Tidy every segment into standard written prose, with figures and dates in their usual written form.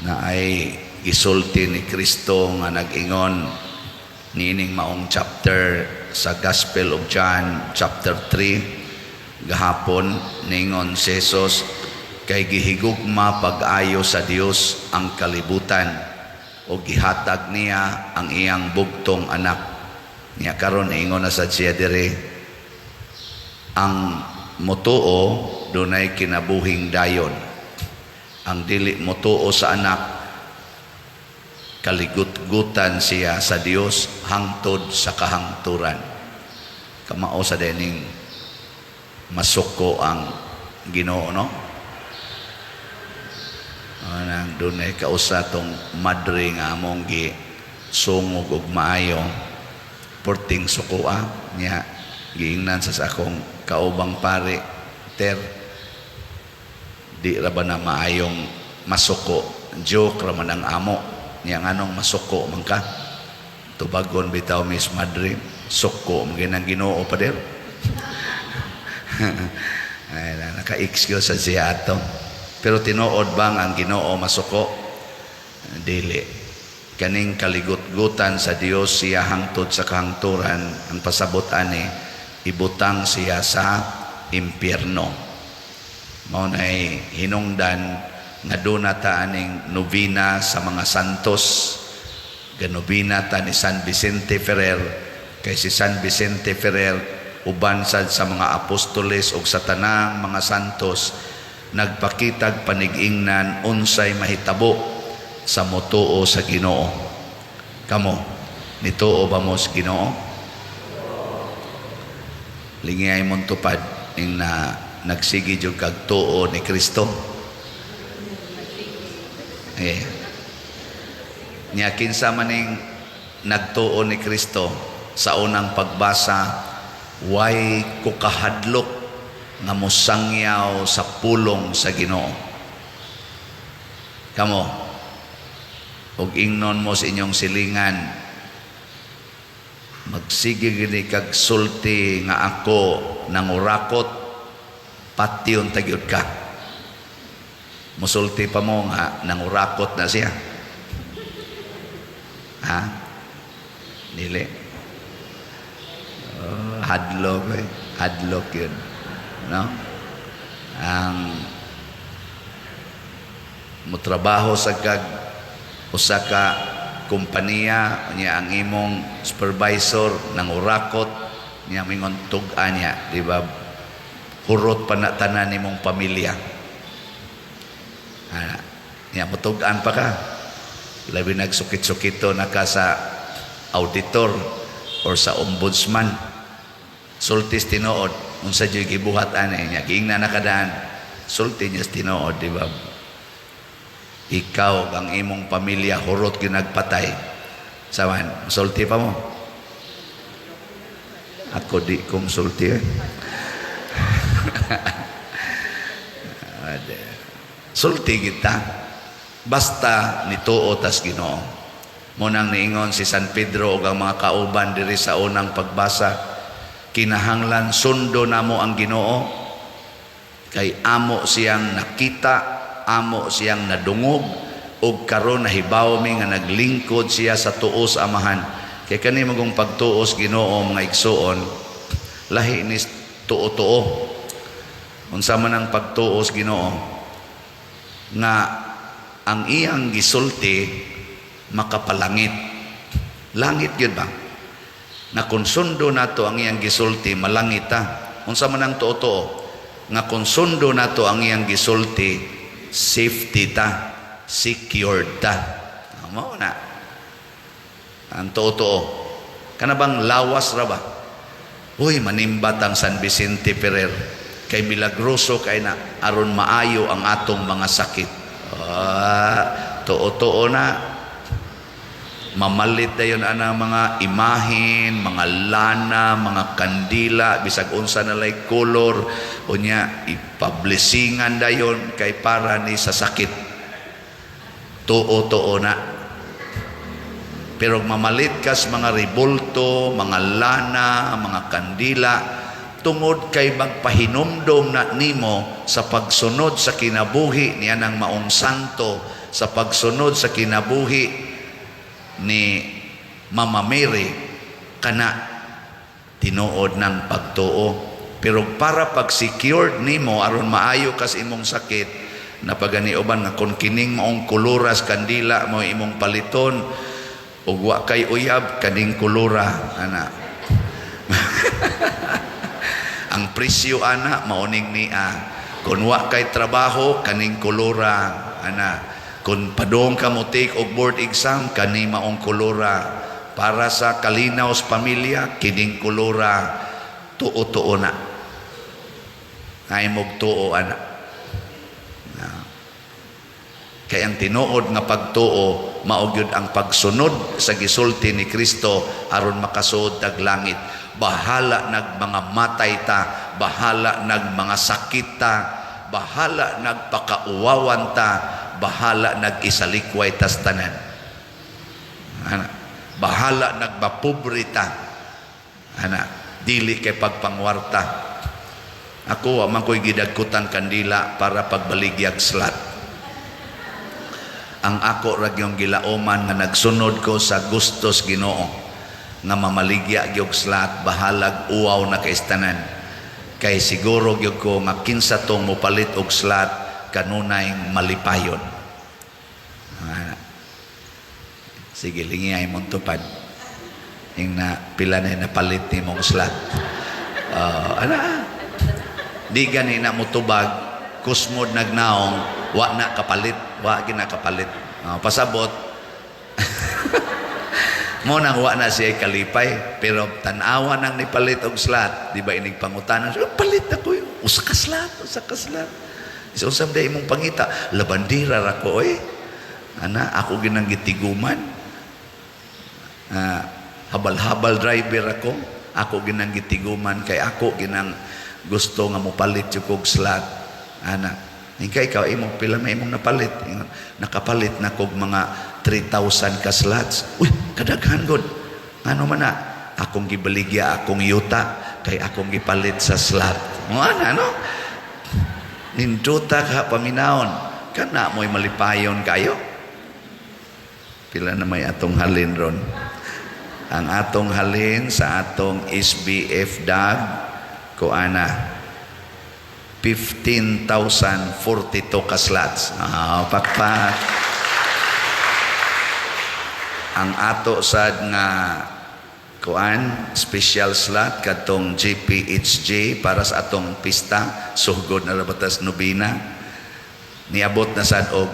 Na ay gisulti ni Kristo nga nag-ingon niining maong chapter sa Gospel of John chapter 3 gahapon. Ningon si Jesus, "Kay gihigugma pag-ayo sa Dios ang kalibutan o gihatag niya ang iyang bugtong anak." Niya karon ingon na sa siya diri, ang motuo dunay kinabuhing dayon, ang dili motuo sa anak, kaligutgutan siya sa Dios hangtod sa kahangturan. Kamao sa dening masuko ang Ginoo, no? Anang dunay kausa tong madre nga among gi sungog og maayo, porting sukoa niya. Giingnan sa akong kaubang pare, "Ter, di ra ba na maayong masuko? Joke ra man ang amo niya. Nganong masuko man ka?" Tubagon bitaw, Miss Madre, "Suko man ang Ginoo, pader." Ay, naka-excuse sa siya ato. Pero tinuod bang ang Ginoo masuko? Dili. Kaning kaligutgutan sa Dios siya hangtod sa kahangturan, ang pasabot ani, ibutang siya sa impyerno. Mao nay hinungdan nga duna ta aning nobina sa mga santos. Ganobina ta ni San Vicente Ferrer, kay si San Vicente Ferrer, uban sad sa mga apostoles ug sa tanang mga santos, nagpakitag panigingnan unsay mahitabo sa motuo sa Ginoo. Kamo, nituo ba mo sa Ginoo? Lingiyay mong tupad ing na nagsige jud kag tuo ni Kristo. Eh. Nya kinsa maning nagtuo ni Kristo? Sa unang pagbasa, way ko kahadlok nga mosangyaw sa pulong sa Ginoo. Kamo, ug ingnon mo sa inyong silingan, "Magsige gini kag sulti nga ako nangurakot, patyon ta gyud ka." Musulti pa mo nga nangurakot na siya? Ha? Dili. Oh, hadlok eh. Hadlok yun. No? Ang mutrabaho sa kag usa ka kompanya niya, ang imong supervisor nangurakot niya, mingon tug-a niya, di ba? Hurot pa na tanan nimong pamilya. Ha, niya mutug-an pa ka, labi nagsukit-sukito na ka sa auditor or sa ombudsman. Sultis tinuod, unsa jud gibuhat ani niya? Giingna na kadaan, sulti niya sa tinuod, di ba? "Ikaw, ang imong pamilya, hurot ginagpatay." Saman, sulti pa mo? Ako di kong sulti eh. Sulti kita basta nituo tas Ginoo. Munang niingon si San Pedro ug ang mga kauban diri sa unang pagbasa, kinahanglan sundo namo ang Ginoo kay amo siyang nakita, amo siyang nadungog, ug karon nahibaw mi nga naglingkod siya sa tuo sa Amahan. Kay kani magong pagtuos Ginoo, mga igsuon, lahi ni tuo-tuo. Unsa man ang pagtuos Ginoo? Nga ang iyang gisulti makapalangit. Langit gyud ba? Nga kung sundo nato ang iyang gisulti, malangit ta. Unsa man ang tuo-tuo? Nga kung sundo nato ang iyang gisulti, safety ta, secured ta. Mao na. Ang tuo-tuo. Kana bang lawas ra ba? "Uy, manimbat ang San Vicente Ferrer kay milagroso kay na aron maayo ang atong mga sakit." Ah, tuo-tuo na. Mamalit dayon ana mga imahin, mga lana, mga kandila, bisag unsa na lay color, unya ipablessingan dayon kay para ni sa sakit. Tuo-tuo na. Pero mamalit kas mga rebulto, mga lana, mga kandila, tungod kay magpahinumdom na nimo sa pagsunod sa kinabuhi niya ng maong santo. Sa pagsunod sa kinabuhi ni Mama Mary, kana tinuod ng pagtuo. Pero para pag secured nimo aron maayo kas imong sakit, napagani uban nga kung kining maong koloras kandila mo imong paliton ug wa kay uyab, kaning kolora ana. Ang presyo ana mauning nia. Kung wa kay trabaho, kaning kolora ana. Kung padong ka mo take og board exam, kani maong kolora. Para sa kalinaw sa pamilya, kining kolora. Tuo-tuo na ay tuo ana na. Kay ang tinuod nga pagtuo mao gyud ang pagsunod sa gisulti ni Kristo aron makasuod tag langit. Bahala nag mga matay ta, bahala nag mga sakit ta, bahala nagpakauwawan ta, bahala nag isalikway tas tanan. Ana, bahala nagmapobre ta. Ana, dili kay pagpangwarta. Ako, wa man ko'y gidagkutan kandila para pagbaligyag slot. Ang ako ra gyung gilauman nga nagsunod ko sa gustos Ginoo nga mamaligya gyud slot, bahalag uwaw na kaistanan. Kay siguro gyud ko nga kinsa tong mopalit og slot kanunay malipayon. Ana. Sige, lingi ay mong tupad. Ing na pila na napalit ni mong slot. Ana. Di gani na motubag, kusmod nagnaong, wa na kapalit, wa gina kapalit. Pasabot, mo nang wa na siya kalipay, pero tan-awa nang nipalit og slot, di ba inig pangutanan, "Oh, palit ako yun. Usa ka slot, usa ka slot." Isa usam day imong pangita, labandira ra ko oy. Ana, ako ginang gitiguman. Habal-habal driver ako, ako ginang gitiguman kay ako ginang gusto nga mopalit jud kog slot. Ana, ikaw, ikaw imong pila may imong napalit? Ingon, nakapalit na kog mga 3,000 ka slots. Uy, kadaghan gud. Ngano man na? Akong gibaligya akong yuta kay akong gipalit sa slot. Mo ana no? Nindota ka paminawon. Kana mo'y malipayon kayo. Pila na may atong halin ron? Ang atong halin sa atong SBF DAG ko ana 15,042 ka slots. Ah, pakpak. Ang ato sad nga kuan special slot kadtong GPHJ para sa atong pista sugod na rabatas nobina, niabot na sad og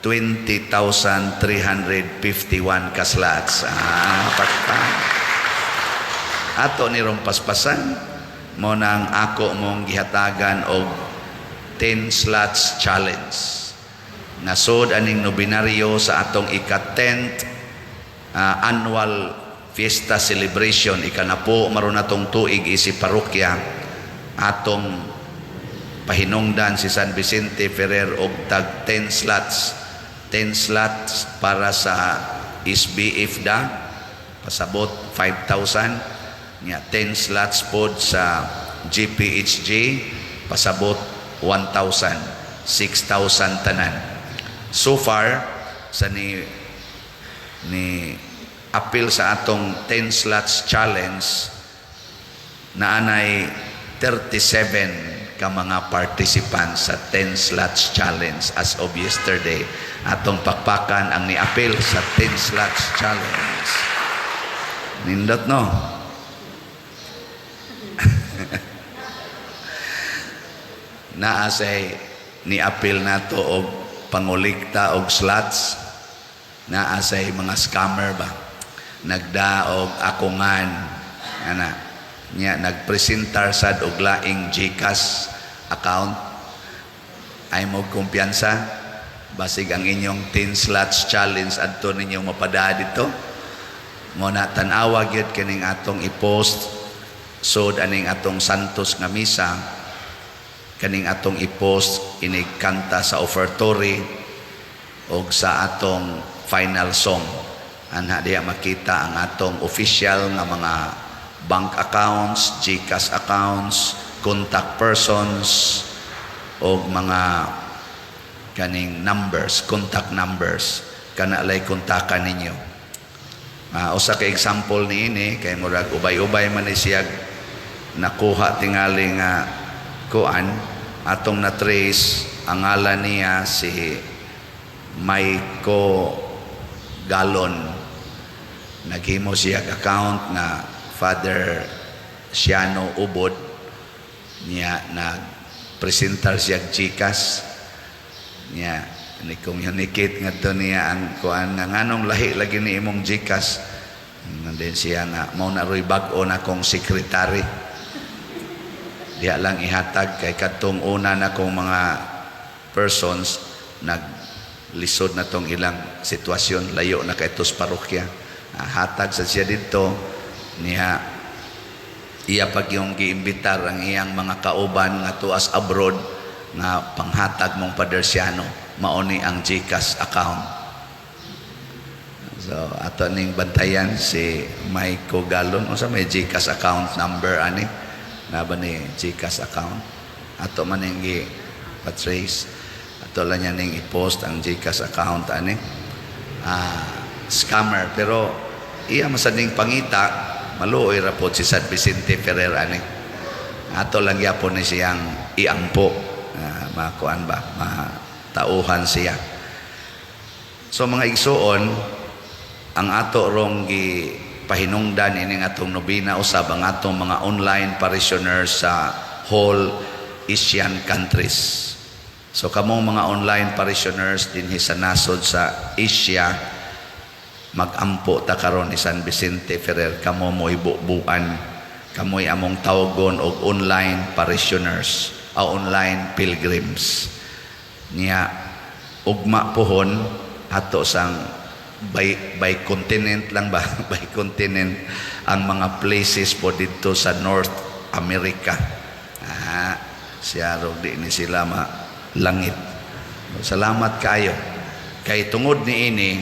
20,351 ka slots. Ah, pakpak. Ato ni rong paspasan mo nang ako mong gihatagan og 10 slots challenge. Nasod aning nobinaryo sa atong ika-10th annual fiesta celebration, ikanapo maron natong tuig isi parokya, atong pahinungdan si San Vicente Ferrer og tag 10 slots, 10 slots para sa SBF da, pasabot 5,000 nya, 10 slots pod sa GPHJ, pasabot 1,000, 6,000 tanan. So far sa ni apil sa atong 10 slots challenge, naanay 37 ka mga participants sa 10 slots challenge as of yesterday. Atong pakpakan ang niapil sa 10 slots challenge. Nindot no? Naa say niapil nato og pangulikta og slots. Naa say mga scammer ba, nagdaog akungan ana nya, nagpresentar sad og laing GCash account. Ay mo kumpiyansa, basig ang inyong 10 slots challenge adto ninyong mapada dito. Mo na tan-awa gyud kining atong i-post sod aning atong Santos nga misa, kaning atong i-post inig kanta sa offertory og sa atong final song. Anha diya makita ang atong official nga mga bank accounts, GCash accounts, contact persons og mga Kaning numbers, contact numbers, kana lay kontakan ninyo. Usa ka example niini kay murag ubay-ubay man ni siya nakuha tingali nga kuan, atong na-trace ang ngalan niya, si Maiko Galon. Naghimo siya account nga Father Siano Ubod niya, nagpresentar siya GCash niya, ni communicate ngadto niya ang kuan nga nganong lahi lagi ni imong GCash. Then siya nga mao na roy bag-o na kong secretary, diha lang ihatag kay kadtong una na kong mga persons naglisod na tong ilang sitwasyon, layo na kay tos parokya. Hatag sa siya didto niya, iya pag yung giimbitar ang iyang mga kauban nga tuas abroad nga panghatag mong Father Siano, mao ni ang GCash account. So ato ning bantayan si Maiko Galon. Unsa may GCash account number ani na ba ni GCash account? Ato man ning gi patrace, ato lang niya ning i-post ang GCash account ani. Scammer, pero iya masading pangita, maluoy ra pod si San Vicente Ferrer ani. Ato lang gyapon ni siyang iampo, makuan ba, matauhan siya. So mga igsuon, ang ato rong gi pahinungdan ining atong nobina usab ang atong mga online parishioners sa whole Asian countries. So kamong mga online parishioners dinhi sa nasod sa Asia, magampo ta karon ni San Vicente Ferrer, kamo mo'y bubuan, kamoy among tawgon og online parishioners o online pilgrims. Niya ugma pohon ato sang by continent lang ba, by continent ang mga places po dito sa North America. Siya rog di ni sila ma langit. Salamat kayo kay tungod niini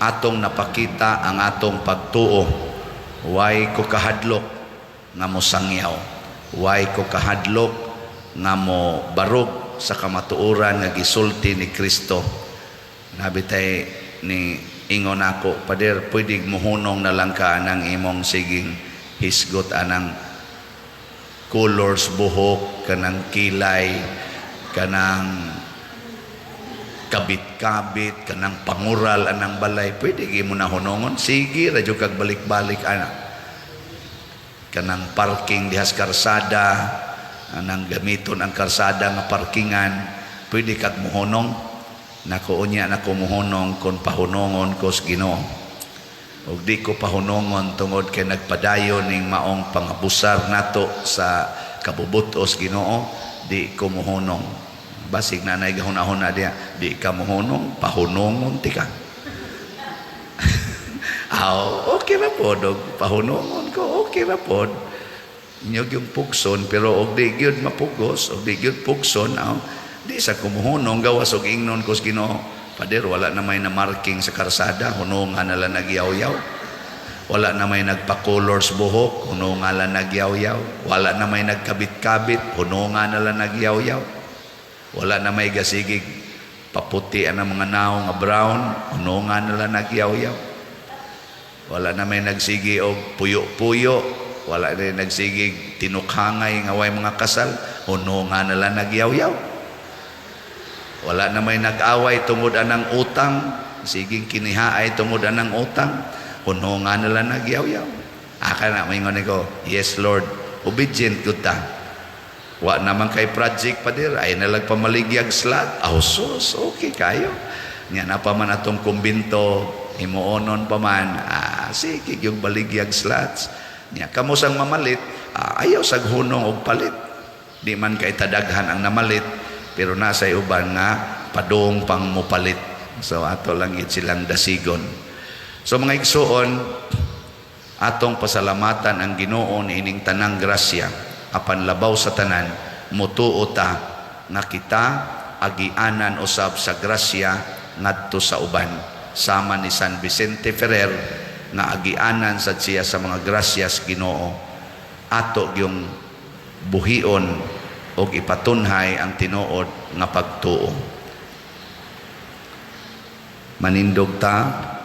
atong napakita ang atong pagtuo. Way ko kahadlok nga mo sangyaw, way ko kahadlok nga mo barog sa kamatuoran nga gisulti ni Kristo. Nabitay ni ingon ako, "Pader, pwede muhunong na lang ka anang imong siging hisgot anang colors buhok, kanang kilay, kanang kabit-kabit, kanang pangural anang balay, pwede gi mo na hunongon." Sige ra jud kag balik-balik ana. Kanang parking dihas karsada, anang gamiton ang karsada nga parkingan, pwede kag muhunong. Nako, unya nako muhunong kon pahunongon ko sa Ginoo. Ug di ko pahunongon tungod kay nagpadayon ning maong pangabusar nato sa kabubutos Ginoo, di ko muhunong. Basig na nay gahuna-huna diya, di ka muhunong, pahunongon ti ka. Aw, okay ra pod og pahunongon ko, okay ra pod. Inyo yung pugson, pero og di gyud mapugos, og di gyud pugson, aw, di sa kumuhunong gawas og ingnon ko sa Ginoo. "Pader, wala na may na marking sa karsada, hunongan na lang nagyaw-yaw. Wala na may nagpa-colors buhok, hunongan lang nagyaw-yaw. Wala na may nagkabit-kabit, hunongan na lang nagyaw-yaw. Wala na may gasigig paputi ang mga naong nga brown, hunongan na lang nagyaw-yaw. Wala na may nagsigi og puyo-puyo, wala na may nagsigig tinukhangay nga way mga kasal, hunongan na lang nagyaw-yaw. Wala na may nag-away tungod anang utang, siging kinihaay tungod anang utang, hunongan na lang nagyaw-yaw." Aka na, maingon ko, "Yes Lord, obedient gud ta." "Wa naman kay project, pader, ay nalag pamaligyag slot." Aw sus, okay kayo. Nya na pa man atong kumbinto, himuonon pa man, sige yung baligyag slots. Nya kamo sang mamalit, ayaw sag hunong og palit. Di man kay tadaghan ang namalit, pero nasa uban nga padung pang mupalit. So ato lang gid silang dasigon. So mga igsuon, atong pasalamatan ang Ginoo niining tanang grasya, apan labaw sa tanan mutuo ta nga kita agianan usab sa grasya ngadto sa uban, sama ni San Vicente Ferrer nga agianan sad siya sa mga grasyas Ginoo. Ato yung buhion og ipatunhay ang tinuod nga pagtuo. Manindog ta.